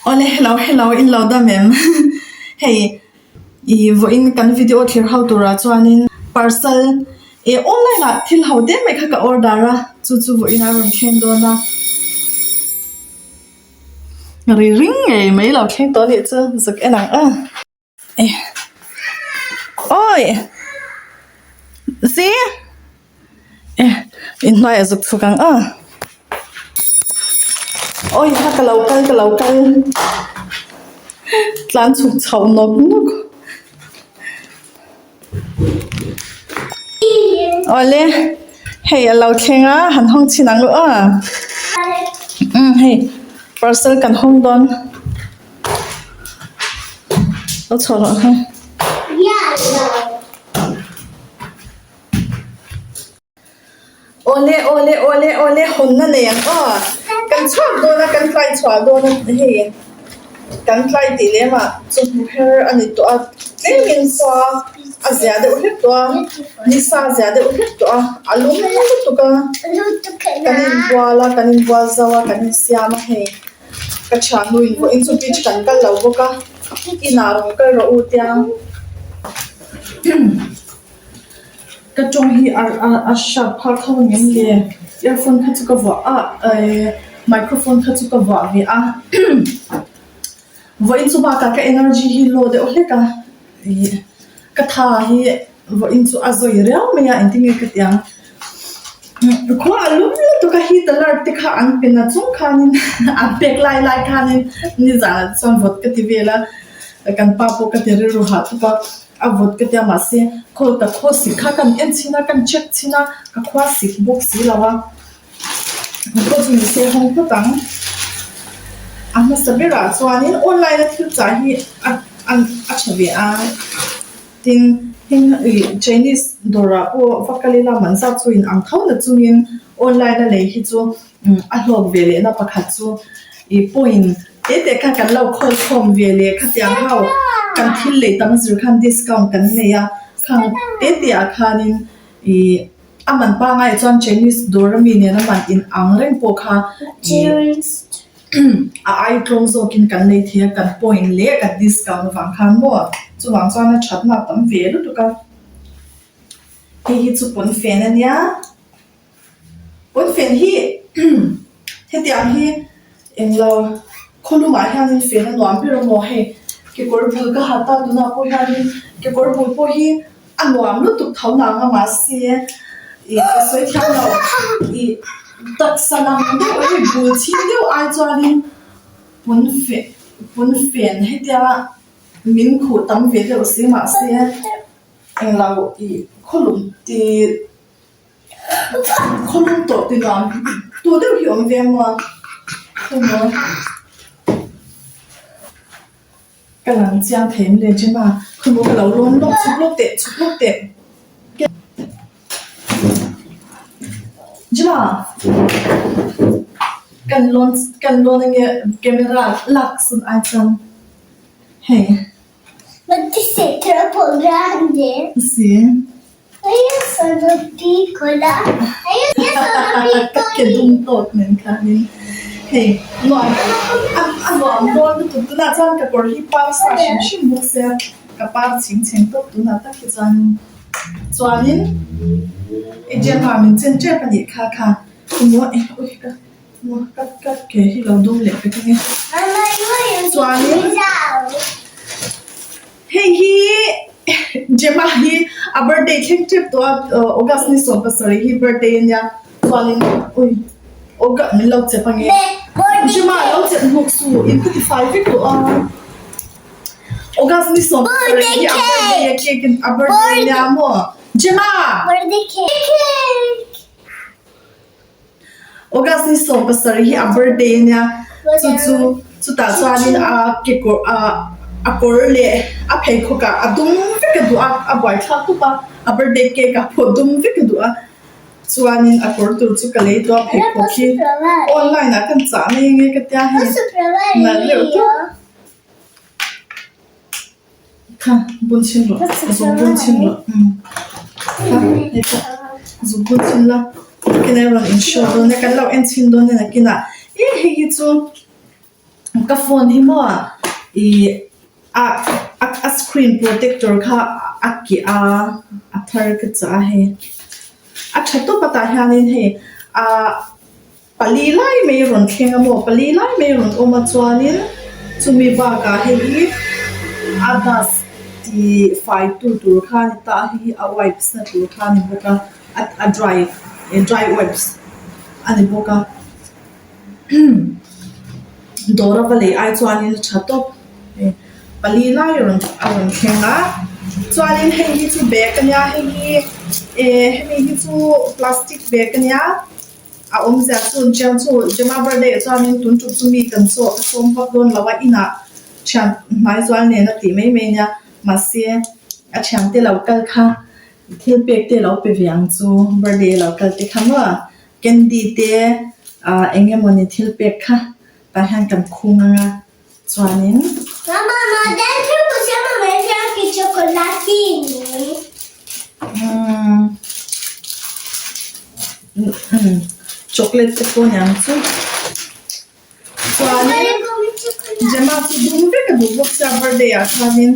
Awle hello hello in lo dam em hei ih vawiin kan video thlir ho turah chuanin parcel ih online ah thil ho te mai kha ka order a chu chu vawiin a rawn thleng dawn a ri ring ngei mai lo thleng tawh a nih chu zuk en ang ang. Awi si inhnuai a zuk chhuk ang a awi kha ka lo kal ka lo kal tlan chhuk chhoh nawk nawk awle hei a lo thleng a han hawng chhin ang u aw umm hei parcel kan hawng dawn. Lo chhuah loh hi. Awle awle awle awle hawnna nei ang aw. Kan chhuak dawn a kan tlai chhuah dawn a hei kan tlai tih lem ah chawhnu her a ni tawh a tlemin khua a zia deuh hlek tawh a nisa a zia deuh hlek tawh a a lum lutuk a kan inbual a kan inbual zo a kan insiam a hei. Ka thiannu in vawiin chu beach kan kal lo bawk a, inah rawn kal rawh u tia ka tawng hi a a a hriat phak tho ang em le earphone kha chu ka vuah a ehh microphone kha chu ka vuah ve a vawiin chu bakah ka energy hi low deuh hlek a ih ka tha hi. Vawiin chu a zawi riau mai a engtin nge ka ti ang khua a lum lutuk a heat alert te kha an pe na chung khanin an pek lai lai khanin nizanah te chuan vawt ka ti vel a kan pa pawh ka ti rilru hah thup a a vawt ka ti a mahse khawl ka khaw sik kha kan en chhin a kan check chhin a ka khua sik bawk si lo a pawh chu ni se hawng phawt ang a hmasa berah chuanin online a thil chah hi a a tha ve a. Tin, heng ih Chinese dawrah pawh va kal ila man zat chu in ang tho na chungin online a lei hi chu a hlawk ve lehna pakhat chu ih point te te kha kan lo khawl khawm ve leh khatiang ho kan thil lei tam zir khan discount kan nei a, khang te te ah khanin ih a man pangai chuan Chinese dawr ami nena man in ang reng pawh kha ih. A ai tlawm zawkin kan lei thei a, kan point leh kan discount avang khan maw chuvang chuan a thatna a tam ve lutuk a. Hei hi chu pawnfen a nia, pawnfen hi hetiang hi englo khawlumah hianin fen a nuam ber a maw hei kekawr bul ka ha ta tunah pawh hianin kekawr bul pawh hi A nuam lutuk tho nang a mahse ih ka sawi thiam lo ih taksa lang deuh hei bul chhing deuh ai chuanin pawn fe pawn fen hetia min khuh tam ve deuh si mahse englo ih khawlum ti khawlum tawh ti nuam tu deuh hi awm ve a maw khawimaw. Ka lang chiang thei em le Gemma, khaw ka lo rawn lawk chhuk lawk teh chhuk lawk teh. Gemma, kan lawn kan lawn ange camera lak sun ai chuan hei. Ma ti sei troppo grande. Si. Io sono piccola io sono Ka ke dum tawk nen khanin hei nuam a nuam dawn lutuk tunah chuan ka kawr hi par sa hrim hrim bawk sia ka par chhing chheng tawp tunah tak hi chuanin chuanin Gemma min chen tep a nih kha kha emaw eh ui ka emaw ka ka ke hi lo dum leh vek ange chuanin. Hei hi Gemma hi a birthday thleng tep tawh a August ni 17 hi birthday a nia chuanin ui August min lo chep ange Gemma lo chep hnuk su in ka ti fai vek tawh a August ni 17 hi a birthday a cake in a birthday a nia maw Gemma August ni 17 hi a birthday a nia chu chu chutah chuanin a kekawr ah a kawr leh a pheikhawk ah a dum vek a duh a a buaithlak khawp a a birthday cake ah pawh dum vek a duh a chuanin a kawr tur chu ka lei tawh a pheikhawk hi online ah khan chah mai ange ka tia hei nalh reuh tawp. Kha bun chhin rawh zuk bun chhin rawh umm kha hei pawh zuk bun chhin la nakinah rawn in show dawn nia kan lo en chhin dawn nia nakinah ih hei hi chu. Ka phone hi maw ih a a screen protector kha a keh a, a thar ka chah a hei. A tha tawp a tah hianin hei ah pali lai mai a rawn thleng a maw pali lai mai a rawn awm a chuanin chumi bakah hei hi a dust tih fai tu tur kha a ni ta a hei hi a wipes na tur kha a ni bawk a a dry dry wipes a ni bawk a. Dawr a va lei ai chuanin a tha tawp pali lai a rawn a rawn thleng a chuanin hei hi chu bag a nia hei hi eh hemi hi chu plastic bag a nia a awmzia chu an chiang chu Gemma birthday ah chuanin tun tum chu mi kan chaw ka sawm vak dawn lo a inah thian hmai zual nen a tih mai mai a nia mahse a thiante lo kal kha thil pek te a lo pe ve ang chu birthday a lo kal te kha maw. Candy te ah eng emawni thil pek kha tah hian kan khung ang a chuanin. Mama ma dentro possiamo mettere anche i cioccolatini? Umm umm chocolate te pawh aniang chu chuanin Gemma chu dum vek a duh bawk sia birthday ah chuanin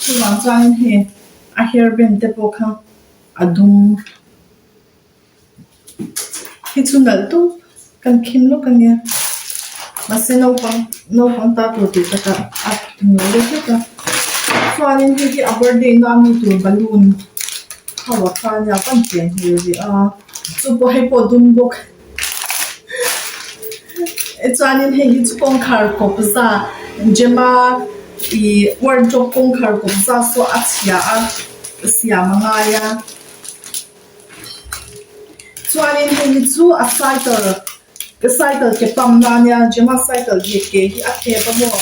chuvang chuanin hei a hairband te pawh kha a dum. Hi chu nalh tawp kan khin lawk a nia mahse naupang naupang ta tur tih takah a lo deuh hlek a chuanin hei hi a birthday na ami tur balloon ho a kha ania a pan pian hmel ve a chu pawh hei pawh a dum bawk chuanin hei hi chu kawngkhar kawp za Gemma ih wardrobe kawngkhar kawp za saw a chhia a siam a ngai a. Chuanin hei hi chu a cycle cycle ke pump na ania Gemma cycle hi ke hi a thep a maw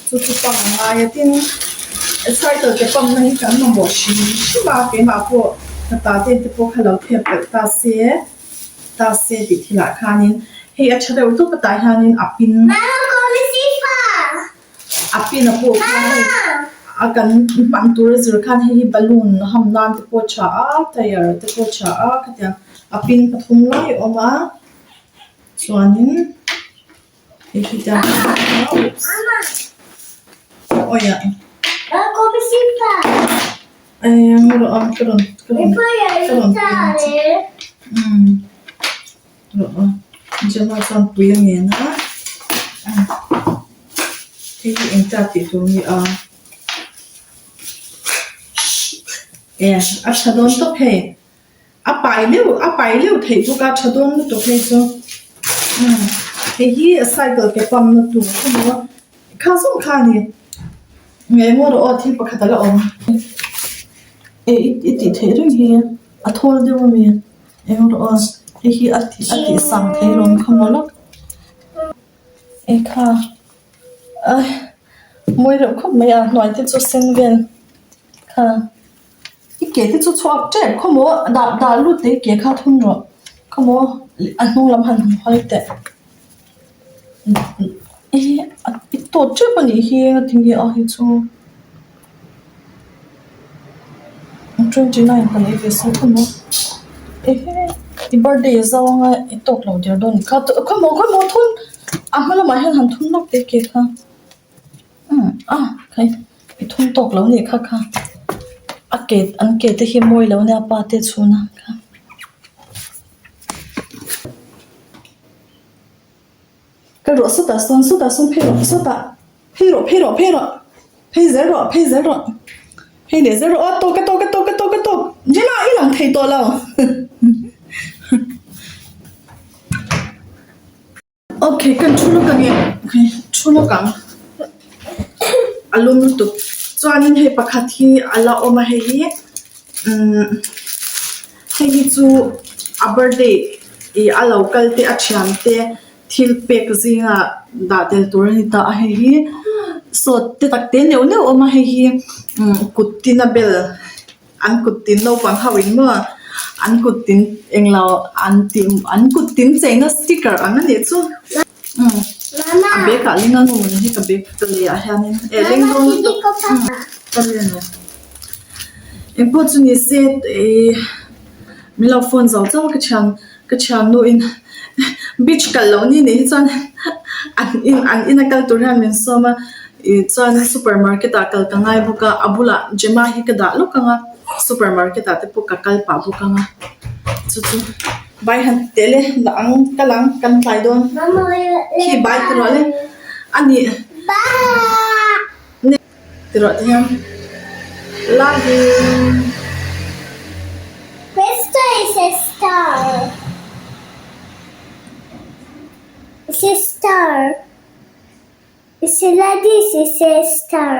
chu chu pump a ngai a tin cycle ke pump na hi kan mamawh hrim hrim a keimah pawh ka ta te te pawh kha lo thep belh ta se ta se tih thilah khanin hei a tha deuh tawp a tah hianin a pin. A pin a pawh khan hei a kan hman tur a zir khan hei hi balloon ham nan te pawh a tha a tyre te pawh a tha a khatiang a pin pathum lai a awm a chuanin hei hi te oops awi ah eng rawh a ka rawn ka rawn ka rawn umm. Rawh a Gemma chuan pui a ngen a hei hi eng ta tih tur nge a e a tha dawn tawp hei a pai leuh a pai leuh theih bawk a tha dawn lutuk hei chu umm hei hi cycle ke pump na tur emaw kha zawng kha a ni eng emaw rawh aw thil pakhat a la awm e i tih theih reng hi a thawl deuh a mi. Eng rawh aw hei hi a tih a tih sang thei lawm kha maw lawk e kha a mawi reuh khawp mai a hnuai te chu sen vel kha i ke te chu chhuak tep khaw maw dah dah lut teh i ke kha thun rawh khaw maw a hnung lam han hawi teh i tawt tep a nih hi engati nge a hi chu. 29 ka nei ve se khawmaw ehe i birthday a zau anga i tawk lo der dawn kha khawmaw khawmaw thun a hma lamah hian han thun lawk teh ke kha umm a khai i thun tawk lo nih kha kha a ke an ke te hi mawi lo ania pa te chhun a kha. Ka rawh sawtah sawn sawtah sawn phei rawh sawtah phei rawh phei rawh phei rawh phei zel rawh phei zel rawh phei leh zel rawh aw tawk a tawk a tawk a tawk a tawk Gemma i lang thei tawh lo okay kan thu lawk ang e okay thu lawk ang a lum lutuk chuanin hei pakhat hi a la awm a hei hi umm hei hi chu a birthday ih a lo kal te a thian te thil pek zingah dah tel tur a ni ta a hei hi sawt te tak te neuh neuh a awm a hei hi umm kut tin a bel an kut tin naupang ho in maw an kut tin englo an tih an kut tin cheina sticker ang a nih chu umm a bag ah leng a ngun hi ka bag ka lei ah hianin eh leng dawn lutuk ka rin a engpawh chu ni se ih min lo phone zo chauh a ka thian ka thiannu in beach kal loh ni nih hi chuan. An in an ina kal tur hian min sawm a ih chuan super market ah kal ka ngai bawk a a bulah Gemma hi ka dah lawk ang a super market ah te pawh ka kal pah bawk ang a chu chu bai han ti teh le dah ang kal ang kan tlai dawn khi bai ti rawh le a nih. Ti rawh ti hian love you. Questo is a star. Is a star. Is a ladies is a star.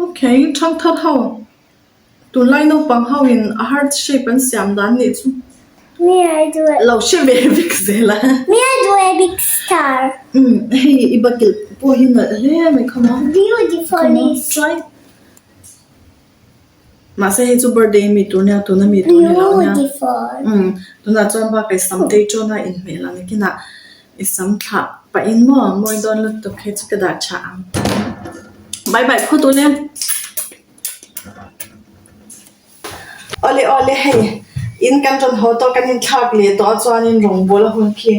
Okay, thangthar ho Tunlai naupang ho in a heart shape an siam dan nih chu. Me I do it. Lo hre ve vek zel a. Me I do a big star. Umm hei i bakilh pawh hi nalh hle mai kha maw. Beautiful is. Try. Mahse hei chu birthday mi tur nia tuna mi tur ni lo nia. Beautiful. Umm tunah chuan bakah i sam te tawn a inhmeh lah nakinah i sam thlah pahin maw mawi dawn lutuk hei chu ka dah tha ang. Bye bye phawt u le. Awle awle hei in kan rawn haw tawh kan inthlak leh tawh a chuanin rawngbawl a hun khi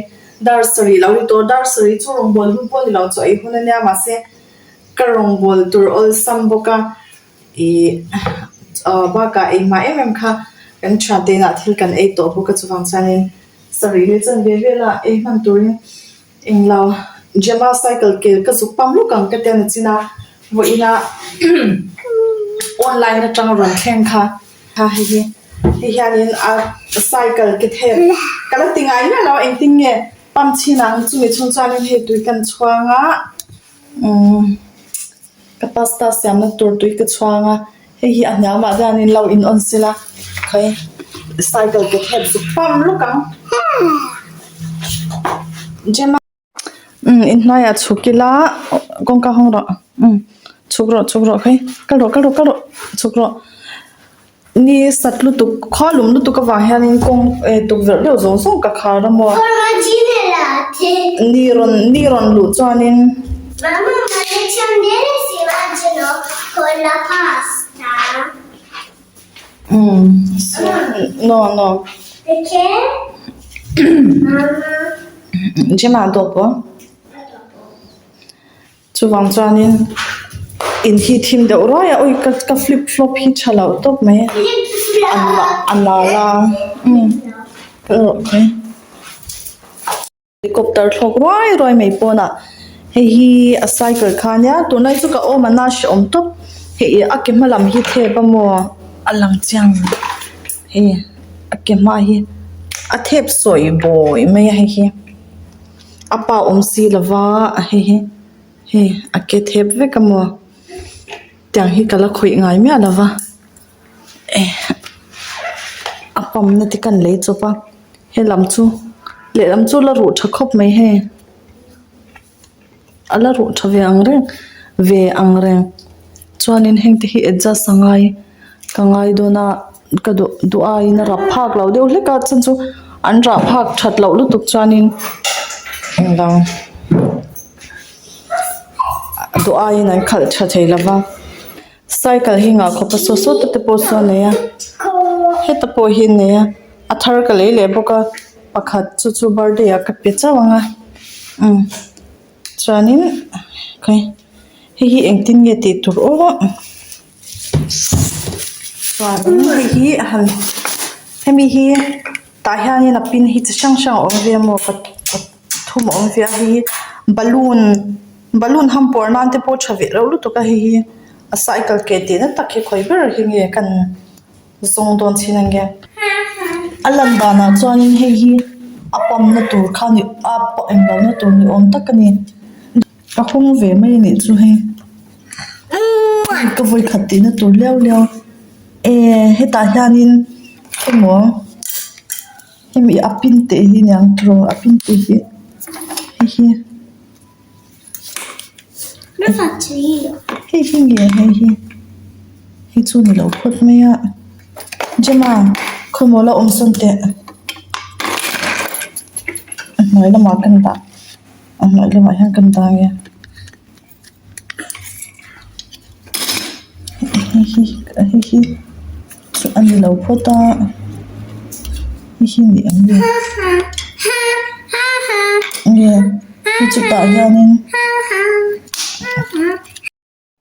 dar sarih lo ni tawh dar sarih chu rawngbawl hun pawh ni lo chu ei hun ania mahse ka rawngbawl tur awlsam bawk a ih ah bakah ei hma em em kha kan thiante inah thil kan ei tawh bawk a chuvang chuanin sarih leh chanve vela ei hman turin Englo, Gemma cycle kel ka zuk pam lawk ang ka tia nachin a, vawiina online atanga rawn thleng kha kha hei hi hei hianin a cycle ke thep ka la ti ngai miah lo a engtin nge pump chhin ang chumi chhung chuanin hei tui kan chhuang a umm ka pasta siamna tur tui ka chhuang a hei hi a hniamah hianin lo in on sela khawi cycle ke thep zuk pam lawk ang Gemma umm inhnuaiah chhuk ila kawngka hawng rawh umm chhuk rawh chhuk rawh khawi kal rawh kal rawh kal rawh chhuk rawh. Ni sat lutuk khua lum lutuk avang hianin kawng eh tukverh deuh zawng zawng ka khar a maw. Ni rawn ni rawn luh chuanin. Umm no no. Gemma dawp aw. Chuvang chuanin in hi thim deuh ruai a ui ka ka flip flop hi tha loh tawp mai a a nal a umm ka erawh mai helicopter thlawk ruai ruai mai pawnah hei hi a cycle kha ania tunlai chu ka awm a na hrehawm tawp hei a ke hma lam hi thep a maw a lang chiang hei a ke hma hi a thep sawi bawi mai a hei hi. A pa awm si lova hei hi hei a ke thep vek a maw tiang hi ka la khawih ngai miah lova eh a pump na te kan lei chawp a helam chu lehlam chu la ruh tha khawp mai hei a la ruh tha ve ang reng ve ang reng chuanin heng te hi adjust a ngai ka ngai dawn a ka duh duh aiin a rap phak lo deuh hlek a chhan chu an rah phak that loh lutuk chuanin engvang duh aiin an khalh tha thei lo va cycle hi ngah khawp a saw sawt te pawh saw a nei a heta pawh hi a nei a a thar ka lei leh bawk a pakhat chu chu birthday ah ka pe chauh ang a umm chuanin khawi hei hi engtin nge tih tur aw. Chuan hei hi han hemi hi tah hianin a pin hi chi hrang hrang a awm ve a maw pathum a awm ve a hei hi balloon balloon ham pawr nan te pawh tha ve reuh lutuk a hei hi a cycle ke tih na tak hi khawi ber hi nge kan zawng dawn chin ange a lan danah chuanin hei hi a pump na tur kha ni a englo na tur ni awm tak a ni. Ka hawng ve mai anih chu hei ka vawi khat tihna tur liau liau eh hetah hianin emaw hemi a pin teh hi aniang tiraw a pin teh hi hei hi hei hi nge hei hi hei chu ni lo phawt mai a Gemma khawmaw la awm sawn teh a hnuai lamah kan dah. A hnuai lamah hian kan dah ang e hei hi hei hi chu a ni lo phawt a hei hi ni ang nge nge. Chutah hianin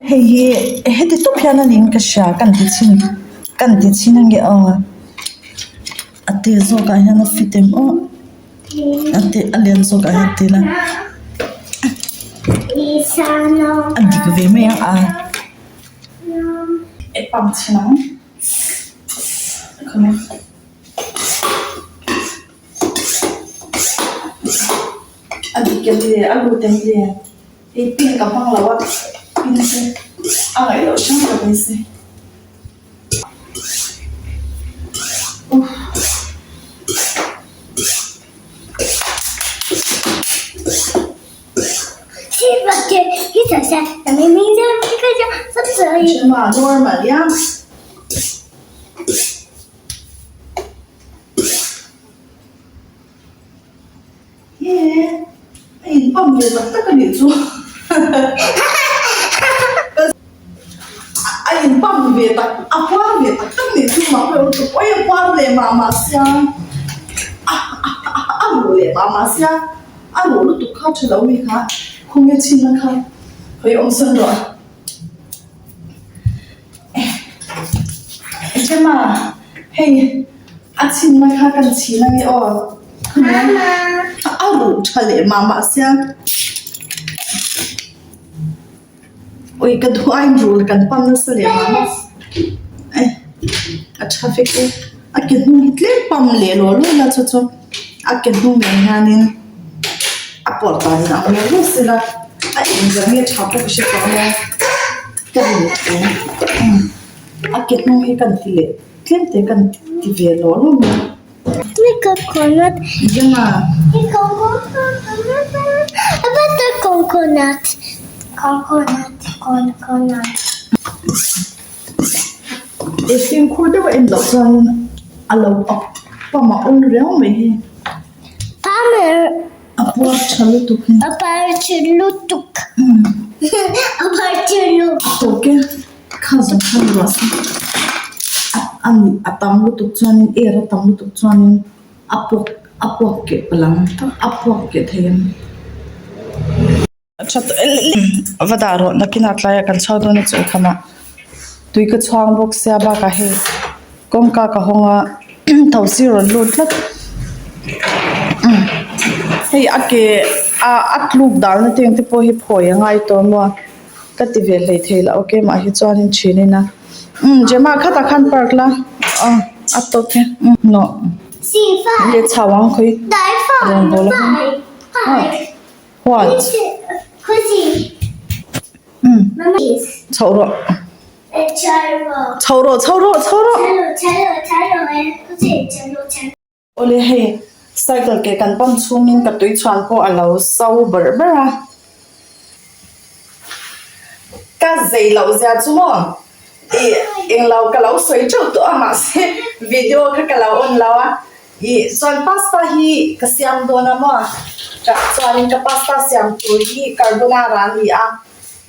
hei hi heti tawp hian a niin ka hria kan ti chhin kan ti chhin a nge aw a te zawkah hian a fit em aw a te a lian zawkah hian ti ila a dik ve mai ang a e pump chhin ang. A dik em le a lut em le hei pin ka hmang lo a pin chu a ngaih loh hrang ka beisei Normal ya. He a in pump ve tak tak a nih chu a in pump ve tak a puar ve tak tak nih chu mak reuh lutuk awi a puar leh mah mah sia a a ruh leh mah mah sia a ruh lutuk kha tha lo mi kha khawnge chhinna kha hawi awm sawn rawh. Gemma hei a chhinna kha kan chhin a ni aw a ruh tha leh mah mah sia ui ka duh a inrul kan pan nasa leh mah mah a tha vek e a ke hnung hi tlem pam leh law law la chu chu a ke hnung nen hianin a pawh dan in ang law law sela a engzah nge tha pawh ka hre tawh mai a ka rin a ke hnung hi kan ti leh tlem te kan ti ve law law mai a. Gemma. I fimkhur deuh a en loh chuanin a lo pam a awl riau mai hi. A puar tha lutuk hi. A par tha lutuk. A par tha lutuk. A tawk e kha zawng khan ruah se a ni a tam lutuk chuanin air a tam lutuk chuanin a puak a puak keh palh ang a puak keh thei ang. A va dah rawh nakinah tlaiah kan chhuak dawn a chaw khamah tui ka chhuang bawk sia bakah hei kawngka ka hawng a thosi rawn lut tlat hei a ke a a tluk dalna te ang te pawh hi phawi a ngai tawh maw ka ti ve hlei thei loh keimah hi chuanin thin in a umm Gemma khatah khan park la aw a tawp e nawh leh chho ang khawi rawngbâwl a hun. What? Umm chhoh rawh chhoh rawh chhoh rawh chhoh rawh Awle hei cycle ke kan pump chhungin ka tui chhuan pawh a lo so ber ber a ka zei loh zia chu maw ih englo ka lo sawi teuh tawh a mahse video kha ka lo on lo a. Ih chuan pasta hi ka siam dawn a maw? Ka chuanin ka pasta siam tur hi carbonara a ni a,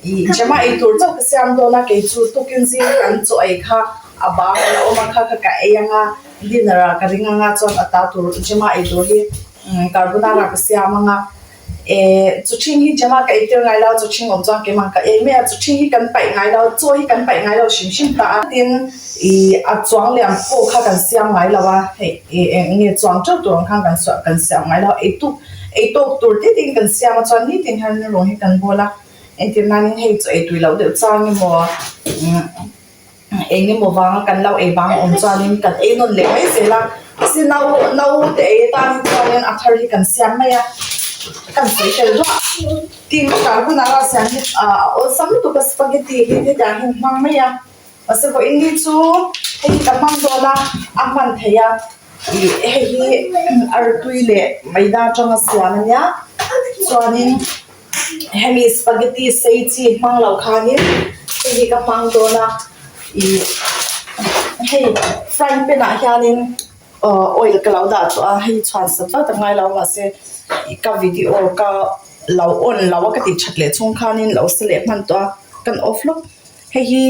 ih Gemma ei tur chauh ka siam dawn a, kei chu tukin zing kan chaw ei kha a bang a la awm a kha kha ka ei ang a, dinner ah ka ring ang a chuan a ta tur Gemma ei tur hi carbonara ka siam ang a. Eh chu ṭhing hi Gemma ka eitir ngai lo, chu ṭhing awm chuan keimah ka ei mai a, chu ṭhing hi kan paih ngai lo, chaw hi kan paih ngai lo hrim hrim ta a, tin ih a chuang liam pawh kha kan siam ngai lo a, hei ih eng nge chuang ṭeuh tur ang khan kan suah kan siam ngai lo, ei tuk ei tawk tur te tin kan siam a chuan nitin hian rawng hi kan bawl a, entir nanin hei chaw ei tui loh deuh chang emaw umm. Eng emaw vanga kan lo ei vang awm chuanin kan ei nawn leh mai zel a, mahse nau naute ei atan hi chuanin a thar hi kan siam mai a, kan sawi tel duah. Tin carbonara siam hi a awlsam lutuk a spaghetti hi hetiang hian hmang mai a, mahse vawiin ni chu hei hi ka hmang dawn a, a hman theih a, ih hei hi artui leh maida atanga siam a nia chuanin. Hemi spaghetti sei chi hmang loh khanin hei hi ka hmang dawn a ih hei frying pan ah hianin aw oil ka lo dah tawh a hei chhuan sat vat a ngai lo mahse ka video ka lo on lo a ka tih that leh chhung khanin lo sa leh hman tawh a kan off lawk hei hi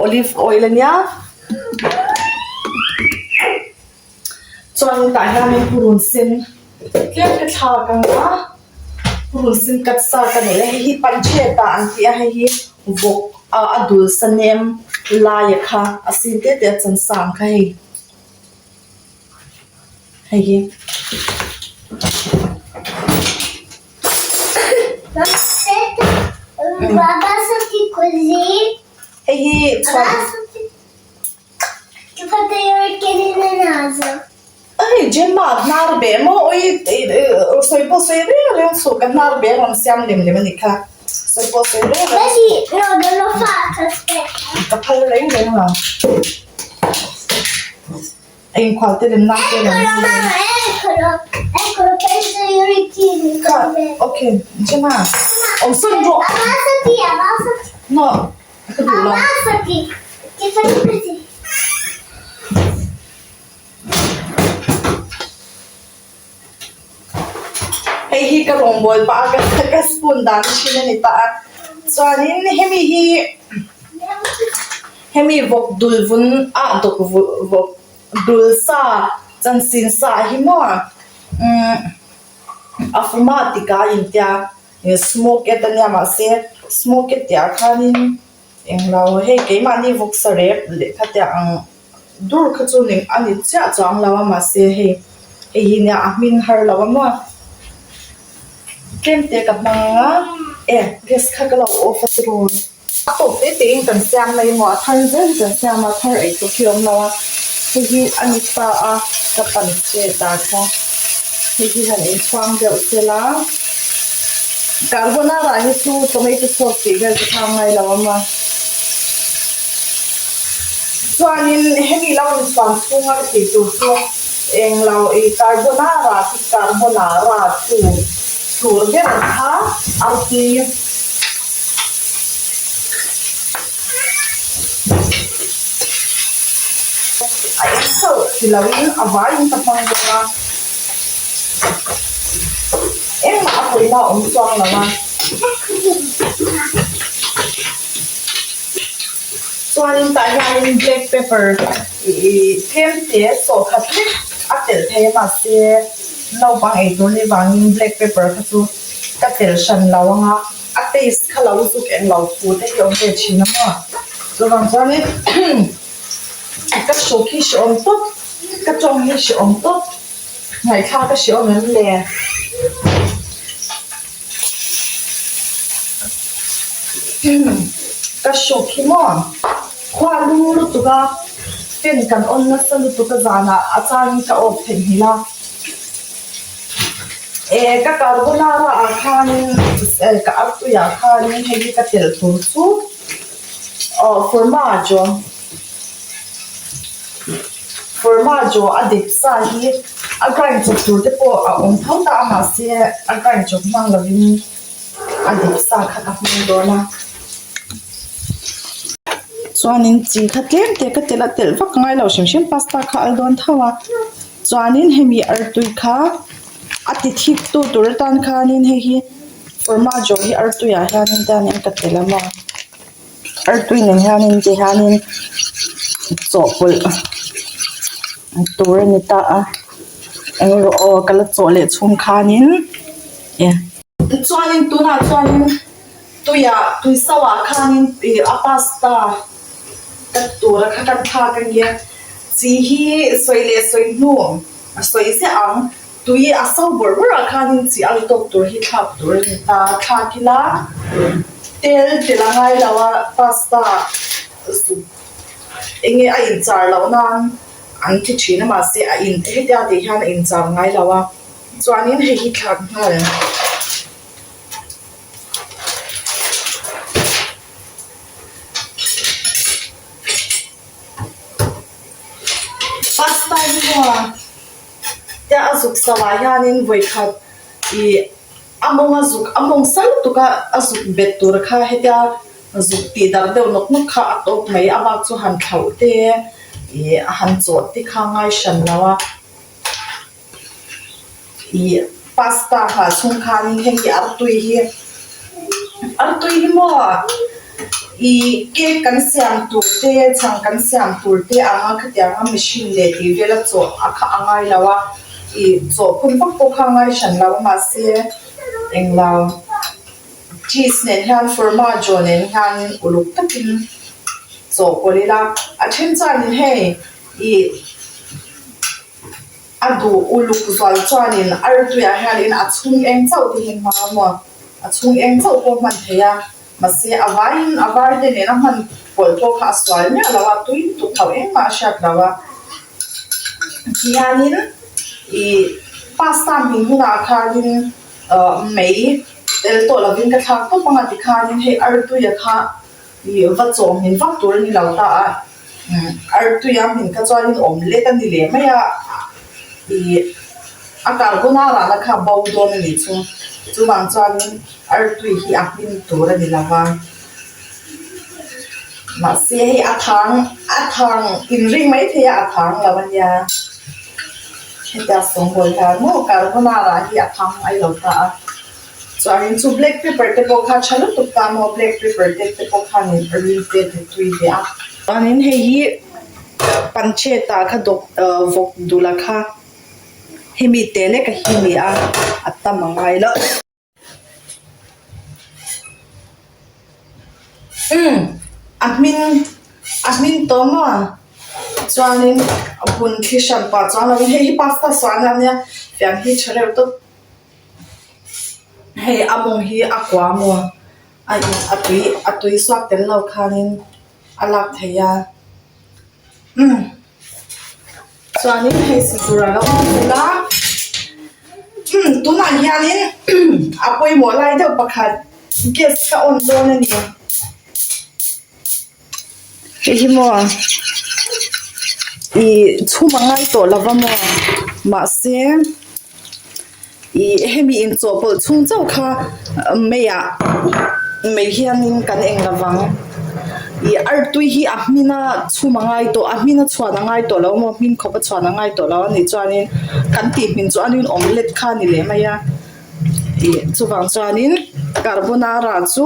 olive oil a nia. Chuan tah hianin purun sen tlem ka thlak ang a. Purun sen cut sa ka nei a hei hi pancetta an tih a hei hi vawk ah a dul sa nem lai a kha a sin te te a chan sa ang kha hei hei hi. Hei hi chhuat. Hei Gemma hnar beh maw awi sawi pawh sawi reng reng suh ka hnar beh rawn siam lem lem a nih kha sawi pawh sawi reng reng suh ka phal reng reng lo a inkhual te lem nan te lo kha okay Gemma awm sawn rawh no. Ka duh lo. Hei hi ka rawngbawl pah a ka ka spoon dan thin a ni ta a chuanin hemi hi hemi vawk dul vun ah dawk vawk dul sa chanchin sa hi maw umm a fuma tika intia. Smoked a nia mahse smoked tih ah khanin englo hei keimahni vawksa rep leh khatia ang dur kha chu ning a ni chiah chuang lo a mahse hei hei hi nia a hming har lo a maw tlem te ka hmang ang a e gas kha ka lo off a tiraw. A tawp te te in kan siam mai emaw a thar zel hi kan siam a thar ei tur khi a awm lo a hei hi a ni ta a ka pan che ta kha hei hi han inchhuang deuh sela carbonara hi chu tomato sauce tih vel te kha a ngai lo a maw chuanin hemi lo inchhuan chhunga ka tih tur chu englo ih carbonara chu carbonara chu tur ber kha artui. A eng chauh ti loin a vaiin ka hmang bawk a, engmah a pawina a awm chuang lo a. Chuanin tah hianin black pepper ih tlem te sawh khat hlek a telh thei a mahse naupang eitur ni vangin black pepper kha chu ka telh hran lo ang a. A taste kha lo zuk eng lo thu te hi awm ve thin a maw? Chuvang chuanin ka hruk hi hreawm tawp, ka tawng hi hreawm tawp, ngaihthlak a hreawm em le? Ka hruk hi maw? Khua lung lutuk a, fan kan on nasa lutuk a zanah a changin ka off theihnghilh a. Eh ka carbonara ah khanin eh ka artui ah khanin hei hi ka telh tur chu aw formaggio formaggio a dip sa hi a grind chawp tur te pawh a awm tho ta a mahse a grind chawp hmang lovin a dip sa kha ka hmang dawn a chuanin chi kha tlem te ka telh a telh vak ngai lo hrim hrim pasta kha a al dawn tho a. Chuanin hemi artui kha a ti thik tu tur atan khanin hei hi formaggio hi artui ah hianin tianin ka telh a maw artui nen hianin ti hianin chawhpawlh tur a ni ta a eng rawh aw ka la chawh leh chhung khanin e. Chuanin tunah chuanin tuiah tui sauh ah khanin ih a pasta ka tura kha kan thlak a nia chi hi sawi leh sawi hnu a sawi ziah ang tui a so bawrh bawrh ah khanin chi al tawk tur hi thlak tur a ni ta thlak ila tel tel a ngai lo a pasta zuk eng nge a inchar loh nan an ti thin a mahse a in hetia tih hian a inchar ngai lo a chuanin hei hi thlak nghal. Pasta hi maw tia a zuk sa ah hianin vawikhat ih a mawng a zuk a mawng sa lutuk a a zuk bet tur kha hetia zuk tih darh deuh nawk nawk kha a tawp mai a bak chu han thlauh te ih a han chawh te kha a ngai hran lo a. Ih pasta nghah chhung khanin hei hi artui hi artui hi maw ih cake kan siam tur te chhang kan siam tur te anga khatianga machine leh tih vela chawh a kha a ngai lo a ih chawh phun vak pawh kha a ngai hran lo a mahse. Englo cheese nen hian formaggio nen hian uluk takin chawhpawlh ila a then chuanin hei ih a duh uluk zual chuanin artuiah hianin a chhung eng chauh te hi hma maw a chhung eng chauh pawh hman thei a mahse a vaiin a var te nena hman pawlh pawh kha a sual miah lo a tui lutuk tho engmah a hriat lo a tihianin ih pasta hmin hunah khanin ah mei tel tawh lovin ka thlak tawp ang a tikhanin hei artuia kha ih va chaw hmin vak tur a ni lo ta a artuia hmin kha chuanin omelette a ni leh mai a ih a carbonara na kha bo dawn a nih chu chuvang chuanin artui hi a hmin tur a ni lo va mahse hei a thang a thang inring mai thei a a thang lo a nia hetia sawngbawl hian maw carbonara hi a thang ai lo ta a. Chuanin chu black pepper te pawh kha tha lutuk ta maw black pepper te te pawh khanin a rim te ti tui ve a. Chuanin hei hi pancetta kha dawk ah vawk dula kha hemi te lek a hi ni a a tam a ngai lo. Umm a hming a hming tawh maw chuanin a bun thli hran pah chuan lo in hei hi pasta suahna ania fian hi tha reuh tawp. Hei a mawng hi a kua maw a in a tui a tui suak tel lo khanin a lak theih a umm chuanin hei situr a lo awm tel a umm tunah hianin a pawimawh lai deuh pakhat gas ka on dawn a ni. Hei hi maw ih chhum a ngai tawh lo va maw mahse ih hemi inchawhpawlh chhung chauh kha meiah mei hianin kan eng lo vang ih artui hi a hmin a chhum a ngai tawh a hmin a chhuan a ngai tawh lo maw hmin khawp a chhuan a ngai tawh lo a nih chuanin kan tih hmin chuanin omelette kha a ni leh mai a ih chuvang chuanin carbonara chu.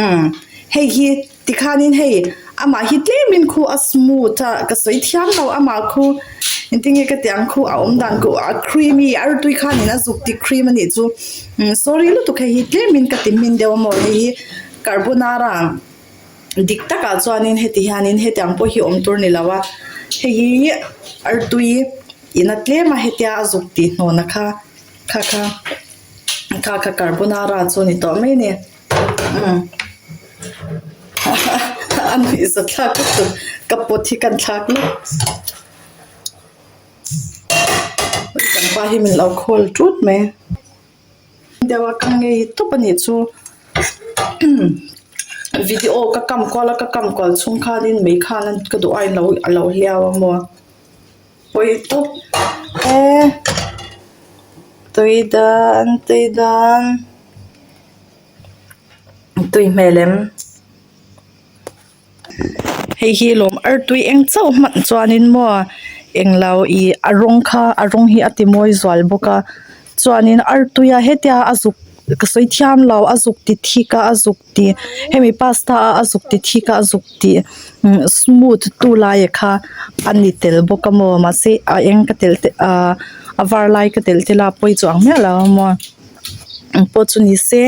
Umm hei hi tikhanin hei amah hi tlemin khu a smooth a ka sawi thiam lo amah khu engtin nge ka tih ang khu a awm dan khu a creamy artui khanin a zuk ti cream a nih chu umm sorry lutuk hei hi tlemin ka ti hmin deuh a maw hei hi carbonara dik takah chuanin heti hianin hetiang pawh hi awm tur a ni lo a hei hi artui in a tlem a hetia a zuk tih hnawna kha kha kha kha kha carbonara chu a ni tawh mai a ni. A nuihza thlak lutuk ka pot hi kan thlak lawk kan pa hi min lo call tut mai deuh a ka ngei tawp a nih chu video ka kam kual a ka kam kual chhung khanin mei khan ka duh a a lo hliau a maw pawi tawp e tui dan tui dan. Tui hmel em hei hi lawm artui eng chauh hman chuanin maw englo ih a rawng kha a rawng hi a ti mawi zual bawk a chuanin artui a hetia a zuk ka sawi thiam lo a zuk ti thik a a zuk ti hemi pasta a a zuk ti thik a a zuk ti smooth tu lai a kha a ni tel bawk a maw mahse a eng ka telh te ahh a var lai ka telh tel a pawi chuang miah lo a maw. Eng pawh chu ni se.